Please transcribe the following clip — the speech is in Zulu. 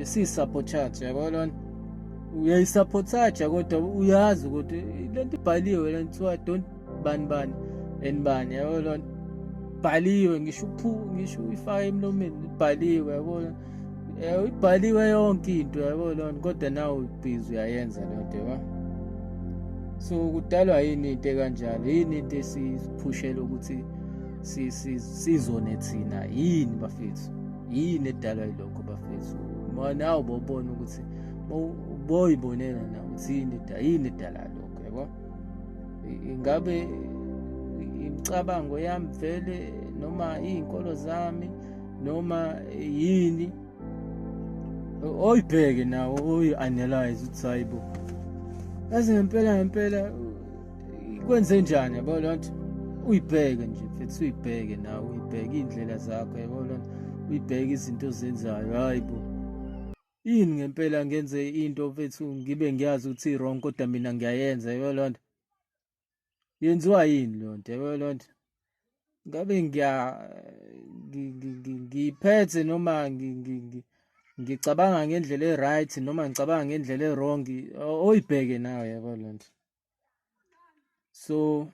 Siyi-sabotage, yabo lona. Uyayi-sabotage, kodwa uyazi ukuthi lento ibhaliwe, lento kuthiwa don't bani bani and bani, yabo lona. Bhaliwe, ngisho uphu, ngisho uyifake emlomeni, ibhaliwe, yabo. Ibhaliwe yonke into, yabo lona, kodwa nawe ubhizi uyayenza leyo nto, yabo. So kudalwa yini into ekanjalo? Yini into esiphushela ukuthi sizone thina? Yini, bafethu? Yini edalwa yilokho, bafethu? Nawe bobona ukuthi boyibonela na ukuthi yini edala lokho, yabo. Ingabe imicabango yami vele, noma iy'nkolo zami, noma yini? Oyibheke nawo, oyi-analyze ukuthi hayi bo, yazi ngempela ngempela kwenze njani, yabo loo nto. Uyibheke nje, mfethu, uyibheke nawe, uyibheke iy'ndlela zakho, yabo loo nto, uyibheke izinto ozenzayo. Hayi bo, yini ngempela ngenze into, mfethu, ngibe ngiyazi ukuthi i-wrong, kodwa mina ngiyayenza, yabo loo nto? Yenziwa yini leyo nto, yabo loo nto? Ngabe ngiyiphethe noma ngicabanga ngendlela e-right noma ngicabanga ngendlela e-wrong? Oyibheke nawe, yabo loo nto. So